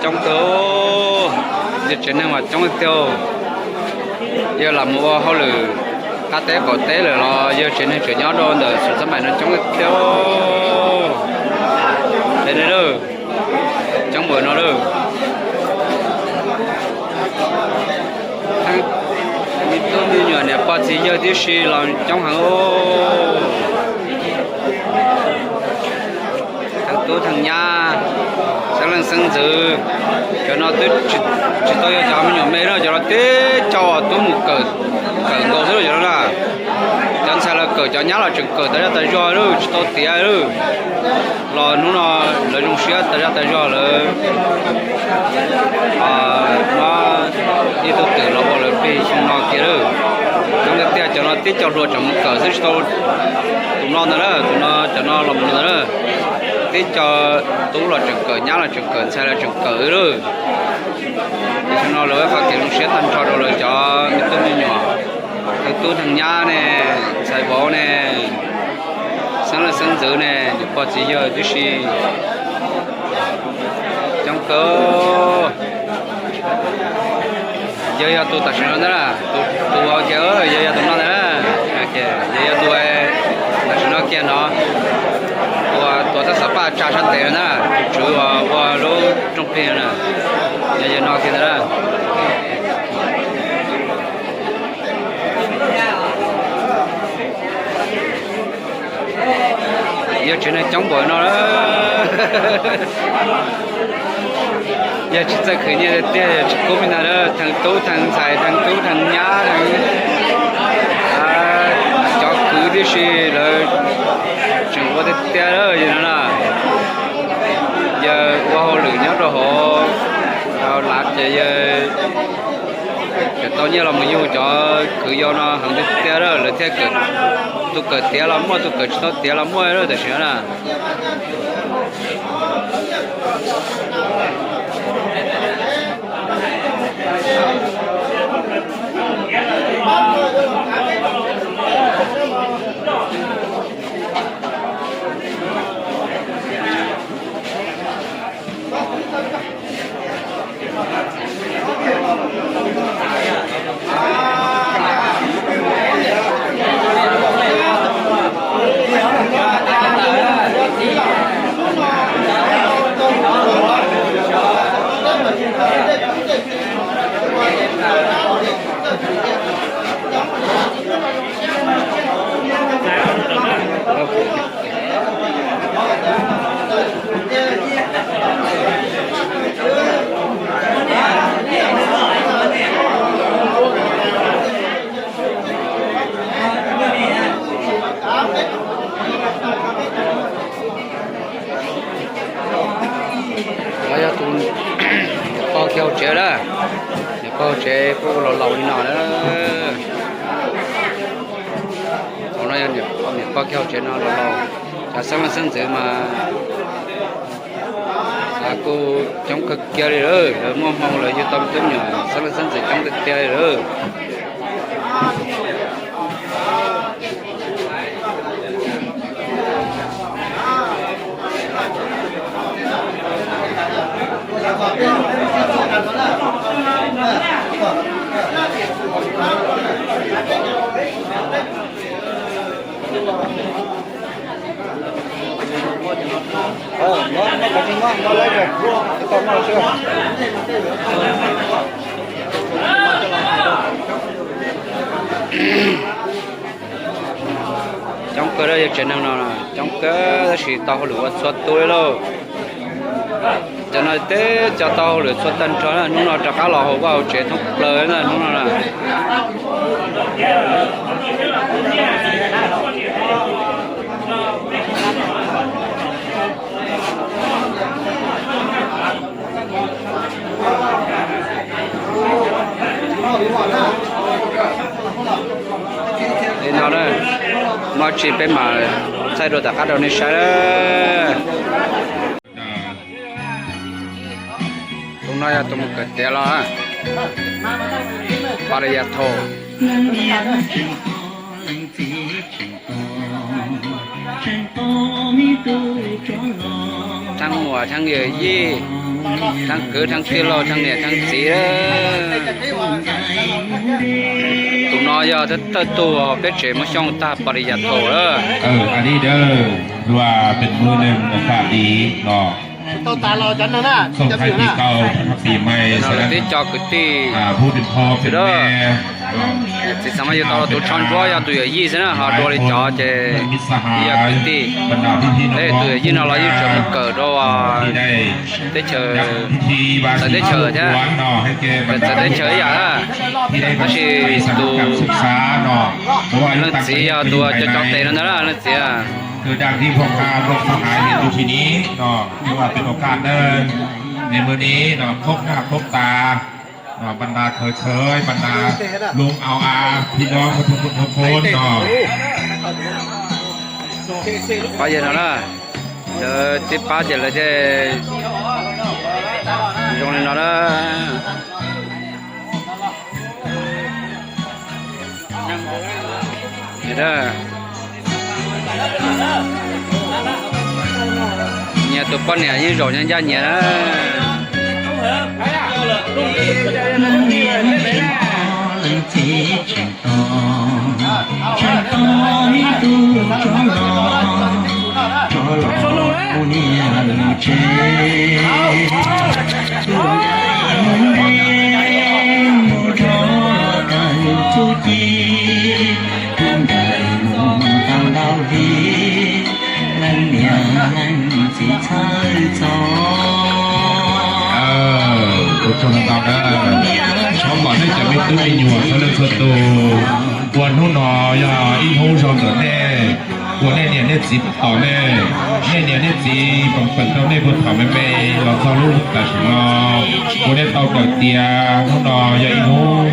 Coob kawg, yawg tsev neeg mas coob tiag. Yawg lam mus ua hauj lwm qab teb qaum teb lawm los yawg tsev neeg tseem nyob rau ntawm xus xab mais no coob tiag. Coob npaum no lawm. Me tub me nyuam niam pog txiv yawg tib si los coob heev. Theej tub theej nyab, xeeb leej xeeb ntxwv, cov no twb tsis tau yog cov me nyuam me na, cov no tib co tub mus kawm, kawm nkaus xwb cov no na. Cov ntxhais los kawm, cov nyab los tseem kawm tas zaj tas zog lawm, tsis tau tiav lawm. Los hnub no lawv zoo siab tas zaj tas zog lawm. Muab ib tug twm los ua lawv plig xyoo no kiag lawm. Coob tiag tiag, cov no tib co hluas tseem mus kawm xwb tsis tau. Tus no ntag na, tus no, cov no los mus ntag na. Tib co tub los tseem kawm, nyab los tseem kawm, ntxhais los tseem kawm lawm. Xyoo no lawv qhov kev zoo siab tag nrho rau lawv cov me tub me nyuam, tub neeg nyab ne, ntxhais vauv ne, xeeb leej xeeb ntxwv ne, niam pog txiv yawg tib si. Coob kawg. Yawg yog tus tam sim no ntag, tus kiag, yawg yog tus no ntag. Yawg yog tus tam sim no kiag no, ua tuav tab xav paj tsa sab tes no ntag, tus tswv uas ua lub rooj plig no na. Yog yawg no kiag ntag. Yawg tsev neeg coob npaum no, yawg tsis txawj khwv nyiaj tiag, yawg tsis kub me ntag, theej tub theej ntxhais, theej tub theej nyab, cov kwv tib si lawv tseem ua tiag tiag lawm no na. Yawg ua hauj lwm nyob rau hauv lav ces yawg tseem tau nyiaj los mus yug cov kwv yau no heev tiag tiag lawm, lawv thiaj, tus kawm tiav los muaj, tus kawm tsis tau tiav los muaj tam sim no na. Qhov yog tus niam pog kiag hauv tsev na, niam pog hauv tsev kuj laus laus li no na. Thaum no yog niam pog kiag hauv tsev no laus laus, cov xeeb leej xeeb ntxwv mas kuj coob kawg kiag li lawm, lawv muaj hmoo lawv yug tau me tub me nyuam xeeb leej xeeb ntxwv coob tiag tiag li lawm. Coob kawg, yog tsev neeg no coob kawg tab sis tau hauj lwm ua txhua tus li lauj. Cov no teb cov tau hauj lwm txhua tag nrho na, hnub no rov qab los hauv vaj hauv tsev thoob plaws na hnub no na. Li no na, muaj tsi peb mam thaij dua tom qab rau nej saib na. Tus no yog tus mus kawm tiav los, pa la ya tho. Thaaj muam thaaj yawm yij. Theej kwv theej tij laug theej niam theej txiv. Tus no yog thawj tug peb tsev Muas Xyooj tag pas li yas thaum lawm. Twb cov kwv tij, txiv xav mas yus tau los tus tsho ntsuab yog tus yawm yij xwb na, ho dua li cov ces yog kwv tij. Peb tus yawm yij no los yeej tseem mus kawm rau teb chaws, txawv teb chaws thiab, txawv teb chaws ib yam na. Tab sis tus leej txiv yog tus cov cov tes no ntag na, leej txiv. Pab yawg no na, lawv tib pab ces lawv thiaj zoo li no na. Nyias tus poj niam yeej zaum nyob ncaj nyias na. Ua tsaug ntau na, thov kom nej cov me tub me nyuam txhua leej txhua tus, ua hnub no yog ib hnub zoo ntawm nej, ua nej niam nej txiv tos nej, nej niam nej txiv peem peem rau nej puag thaum me me los txog lub tam sim no, ua nej tau kawm tias hnub no yog ib hnub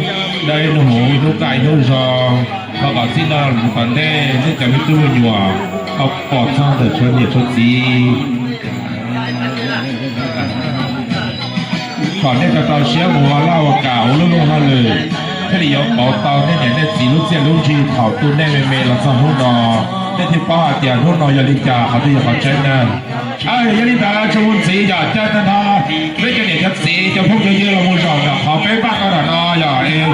dawb ib hnub huv, ib hnub kaj ib hnub zoo. Thov kom txij no mus tom ntej nej cov me tub me nyuam tau pom txog ntawm tshuav niam tshuav txiv. Kom nej tau rau siab mus ua laj ua kam ua lub luj hauj lwm, thiaj li yuav pauv tau nej niam nej txiv lub txiaj lub ntsig thaum tus nej me me los txog hnub no. Nej thiaj paub hais tias hnub no yog li cas, qhov twg yog qhov tseeb na. Yog li ntawd tsuas mus ntxiv yom, caw tag nrho peb cov niam cov txiv cov phooj cov ywg los mus zaum nram qhov peb npaj tau nram no yom.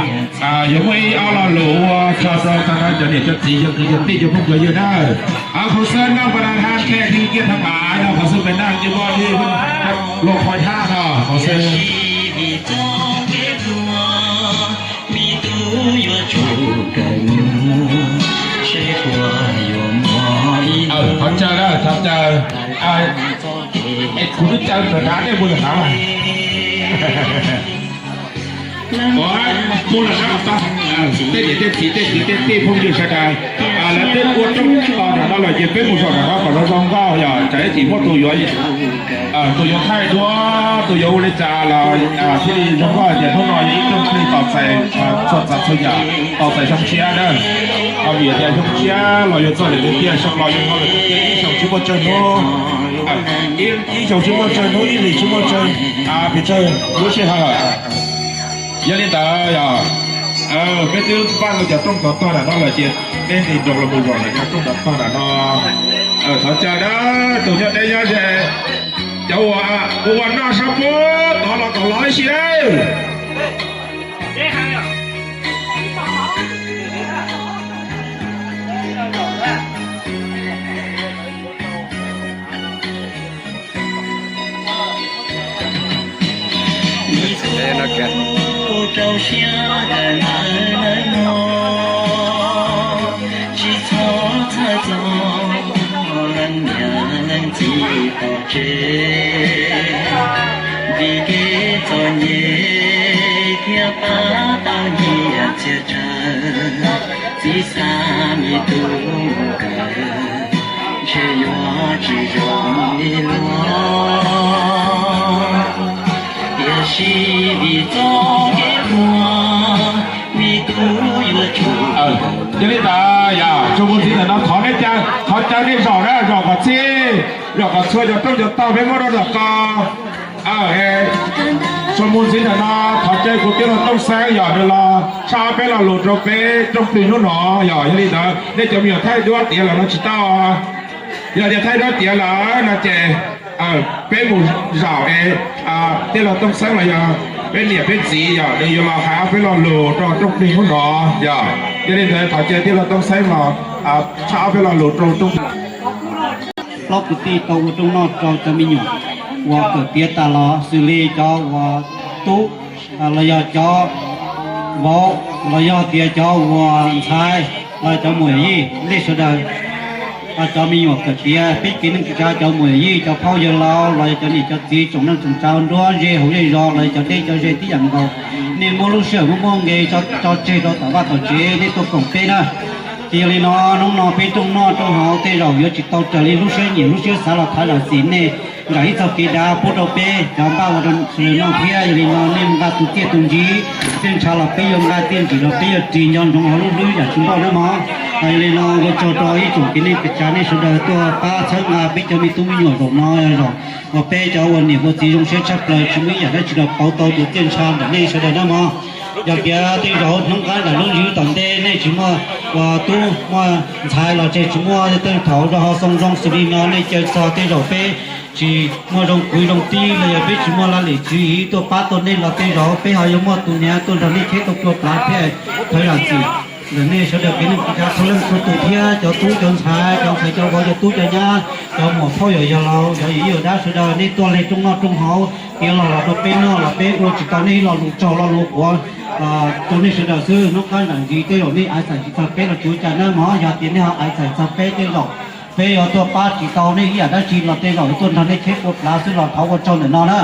Yuav muaj ib ob lo lus ua tso rau tag nrho cov niam cov txiv cov kwv cov tij cov phooj cov ywg na. Qhov xwb noj npa da thaj nqe ti kiaj thaj nqav no, qhov xwb peb noj nce moj li luag qhov thaj no, qhov xwb. Thov caw na, thov caw. Es kuv twb caw ntawm nrad, nej mus ntawm nrad mas. Ua, mus ntawm nrad mas tau. Tej niam tej txiv tej kwv tej tij phooj ywg sawv daws, lawv twb ua rooj tos nram no lawm ces peb mus zaum nram no kom zoo zoo nkauj yom, tsam ib chim muaj tus yuav, tus yuav thaij duab, tus yuav ua li cas los thiaj li zoo nkauj hais tias hnub no yog ib rooj plig tos txais txhua tsav txhua yam, tos txais xyoo tshiab na. Vim tias xyoo tshiab los yuav txog lawm tiag tiag, xyoo los yuav txog lawm tiag tiag, ib xyoo tsis muaj tsawg hnub, ib xyoo tsis muaj tsawg hnub, ib hlis tsis muaj tsawg, pes tsawg lub sij hawm. Yog li ntawd yog peb twb npaj tau cov rooj cov tog nram no lawm ces peb nqis nroos los mus zaum nram cov rooj cov tog nram no. Thov caw na, tus nyob deb nyob ze, cov uas ua noj sab puab tod los kom los ib si na. Rau siab ntawm lawv nawb mog, tsis txhob txhawj txog leej niam leej txiv tom tsev, vim kev txom nyem thiaj pab tau nyiaj txiag tsawg. Txiv xav me tub mus kawm, ntshe yuav tsis zoo li luag. Tiam sis vim txoj kev pluag, me tub yuav tsum. Yog li ntawd yog tsuas mus ntxiv ntawm no, thov nej caw, thov caw nej zaum na, zaum kom txhij, zaum kom txhua cov rooj cov tog peb muab rau nram ko. Tsuas mus ntxiv ntawm no, thov caw kuv tij laug Tooj Xeeb yog nws los tshaj peb lo lus rau peb rooj plig hnub no. Yog, yog li ntawd nej cov me nyuam thaij duab tiav lawm no tsis tau. Yog tias thaij duab tiav lawm no ces Peb mus zaum es tij laug Tooj Xeeb los yog peb niam peb txiv yog nws yuav los hais peb lo lus rau rooj plig hnub no yog. Yog li ntawd thov caw tij laug Tooj Xeeb los tshaj ob peb lo lus rau rooj plig. Plaub kwv tij tau ua rooj noj rau cov me nyuam uas kawm tiav tas los xws li cov uas tub los yog cov vauv los yog tias cov uas ntxhais los cov muam yij nej sawv daws, cov me nyuam kawm tiav peb kev neej tsa, cov muam yij cov phauj yawg laus los yog cov niam cov txiv tsoom neej tsoom tsav nruab ze hauv zej zos los yog cov dej cov ze tib yam nkaus, nej muab lub sij hawm muaj muaj nqe tso tseg rau tom vaj tom tsev nej tuaj koom peb na. Ces yog li no hnub no peb rooj noj rooj haus tej zaum yuav tsis tau raws li lub siab nyiam lub siab xav los thov zam txim nej nram ib txog kev dav pub rau peb cov npaj ua rau sawv daws noj thiab. Yog li no nej nqa tus txiaj tus ntsig txiaj ntshav los peb yuav nqa txiaj ntsig los peb yuav ris nco ntsoov hauv lub hlwb yam tsis npauj na mog. Yog li no ua tsaug rau ib tsoom kev neej kev tsav nej sawv daws tuaj pab txhawb nqa peb cov me tub me nyuam zaum no zaum uas peb cov ua niam ua txiv zoo siab tshaj plaws tsis muaj ib yam dab tsi los pauv tau tus txiaj ntshav ntawm nej sawv daws na mog. Yog tias tej zaum hnub qab nram lub ywg tom ntej nej tsis muaj ua tub muaj ntxhais los tseg tsis muaj tej thaum rau ho xoo zoo xws li no nej caw txog tej zaum peb tsis muaj zoo kwv zoo tij los yog peb tsis muaj laj lim tswv yim tuaj pab tau nej los tej zaum peb ho yuav muaj tus niam tuaj nrog nej cheb tau plua plav thiab. Thov zam txim ntawm nej sawv daws kev neej kev tsav txhua leej txhua tus thiab cov tub cov ntxhais cov ntxhais cov vauv cov tub cov nyab cov muam phauj yawg laus cov yawm yij yawm dab sawv daws nej tuaj leg rooj noj rooj haus tiav los los rau peb noj los peb ua tsis tau nej ib lo lus tsaug lo lus quav rau nej sawv daws xwb. Hnub qab nram ntsis tej zaum nej aiv xaiv tsis txog peb los tsuav cas na mog. Yog tias nej ho aiv xaiv txog peb tej zaum peb yuav tuaj pab tsis tau nej ib yam dab tsi los tej zaum yuav tuaj nrog nej cheb plua plav xwb los thov ua tsaug ntawm no na.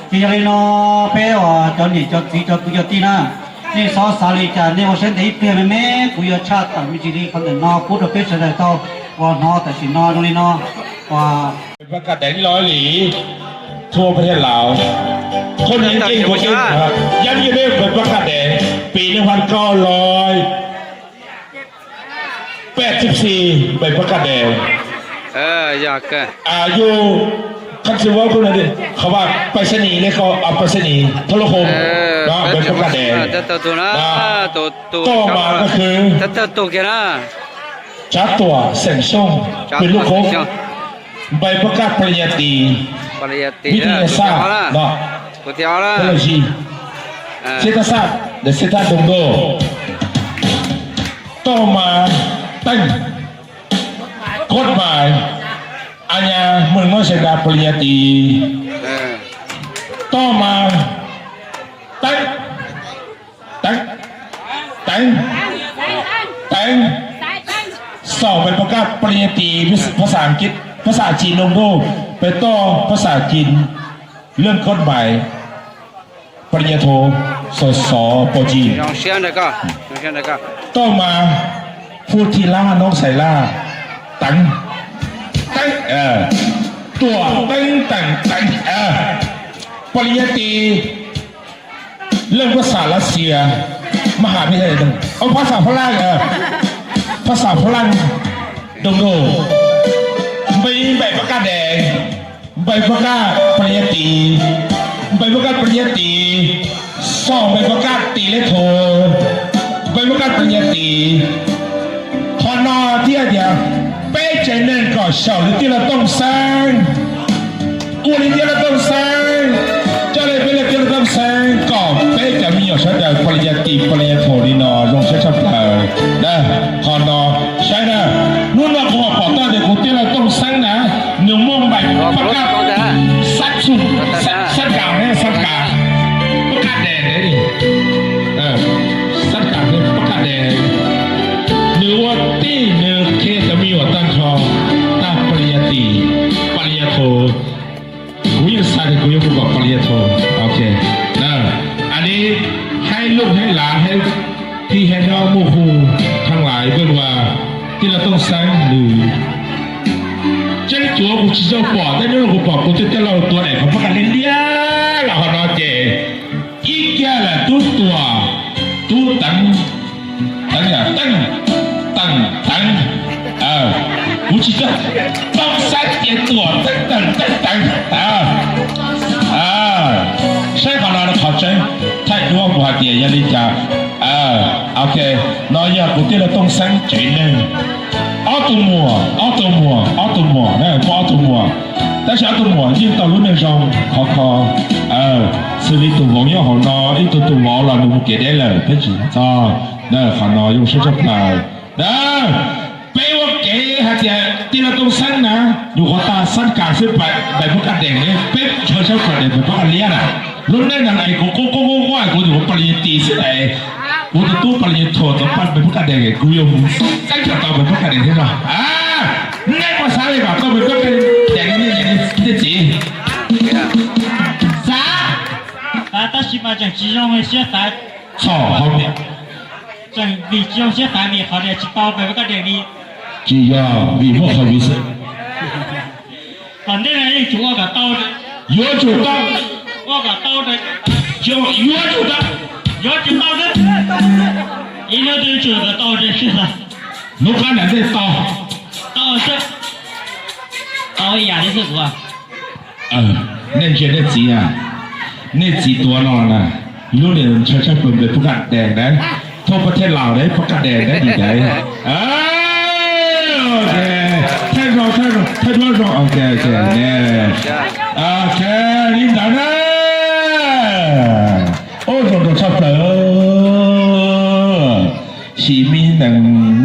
Ces yog li no peb uas cov niam cov txiv cov kwv cov tij na, nej xob xav li cas nej ua siab ntev ib pliag me me, kuv yuav tshaj tawm me ntsis li qhov ntawm no pub rau peb sawv daws tau uas hnov tam sim no zoo li no. Pab kaj dev los li thua pab thiaj laus, koj niam nkeeg kuv yeej, yab yeej peb pab kaj dev pis neeg phan koj los peb tib si npe pab kaj dev. Yog yug khab tsi vab khub qhov vaj pais sab nis li qhov pais sab nis thab lub hoo npe pab kaj dev. Toj mas koj khwv tsav tuam xeem xyooj pis lub koob npe pab kaj paj li nyas tis, vib thij nyas xaj no, thab laj zis, xib thaj xaj, xib thaj doo ntuj, toj mas teej, koj mas a nyas mej noob xeem das paj li nyas tis, toj mas teeb, teeb, teeb, teeb, xom npe pab kaj paj li nyas tis, phab xas kis, phab xas kis doo ntuj, peb toj phab xas kis lej koj mas paj li nyas tho, xov xov pos kis, toj mas pub thij laj noob xeem laj, teeb, teeb, tuam teeb teem teeb, paj li nyas tis, lej phab xas Lav Xias, maj has, phab xas Pha Laj, phab xas Pha Laj doo ntuj, npe npe pab kaj dev, npe pab kaj paj li nyas tis, npe pab kaj paj li nyas tis, xom npe pab kaj tis lej tho, npe pab kaj paj li nyas tis. Qhov no thiaj tias peb tsev neeg kom xyaum li tij laug Tooj Xeeb, ua li tij laug Tooj Xeeb, coj li peb li tij laug Tooj Xeeb kom peb cov me nyuam sawv daws paj li nyas tis paj li nyas tho li no zoo siab tshaj plaws. Qhov no saib na, hnub no kuv ho pom tau tias kuv tij laug Tooj Xeeb na, nws muaj npe pab kaj, xab xu, xab kas, xab kas, pab kaj dev, xab kas pab kaj dev, nws ua tij nws qhia cov me nyuam tag nrho tag paj li nyas tis, paj li nyas tho. Kuv yeej xav tias kuv yuav mus kom paj li nyas tho. Ok, a li haib luj haib lav haib tij haib hlob muaj hu thaj lais peb ua tij laug Tooj Xeeb nws tseeb cuav kuv tsis tau pom, tab hnub no kuv pom kuv tij laug tuav daim qhov pab kaj liab liab los qhov no ces ib kiag lawm tub tuam, tub teev, teev, teev, teev, kuv tsis tau, Tooj Xeeb ces tuam teev teev teev teev. Saib qhov no qhov tseeb, thaij duab kuv hais tias yog li cas. Ok, no yog kuv tij laug Tooj Xeeb tsev neeg. Ob tug muam, ob tug muam, ob tug muam, muaj ob tug muam. Tab sis ob tug muam yeej tau lub neej zoo khov kho, xws li tus vauv nyob hauv no, ib tug tus vauv los nws mus kev deb lawm peb tsis txog. Qhov no zoo siab tshaj plaws. Peb ua kev hais tias tij laug Tooj Xeeb na, nyuam qhuav tag xab kas xwb, npais pob kaj dees ne, peb ntshaw sab kas dees npais pob kaj liab na. Lub neej no es kuv quaj quaj quaj quaj es kuv nyuam qhuav pab li tis xwb es kuv tus tub pab li thuam txog npais pob kaj dees es kuv yuav mus txeeb tau npais pob kaj dees thiab no. Nej puas xav li kom tau npais pob kaj dees li nej txiv? Xav, tab sis mas tseem tsis zoo siab xav. Txhom hauv, tseem vim tsis zoo siab xav vim qhov tias tsis tau npais pob kaj dees li. Tsis yog vim muaj qhov vim xwb. Tom ntej no yeej tsum ua kom tau, yuav tsum tau, ua kom tau, yuav tsum tau, yuav tsum tau xwb. Ib hnub twg tsum kom tau, hnub qab nram ntej tau, tau xwb, tau ib yam li xwb kuv. Nej ntsia nej txiv a, nej txiv tuav no na, lub niag ntshaw tshaj plaws npais pob kaj dees na, thauj pob thej laus na, pob kaj dees na dim ntawd. Thawj zoo, thawj zoo, thawj duab zoo, ok, ok, li ntawd na. Ua zoo rau tshaj plaws. Sim me nees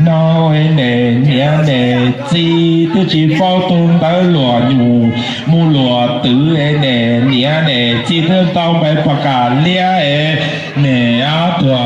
no ne, niam ne, txiv twb tsis paub tus ntawd luag nyuj mus luag twv ne, niam ne, txiv twb tau npais pob kaj liab ne, ob tug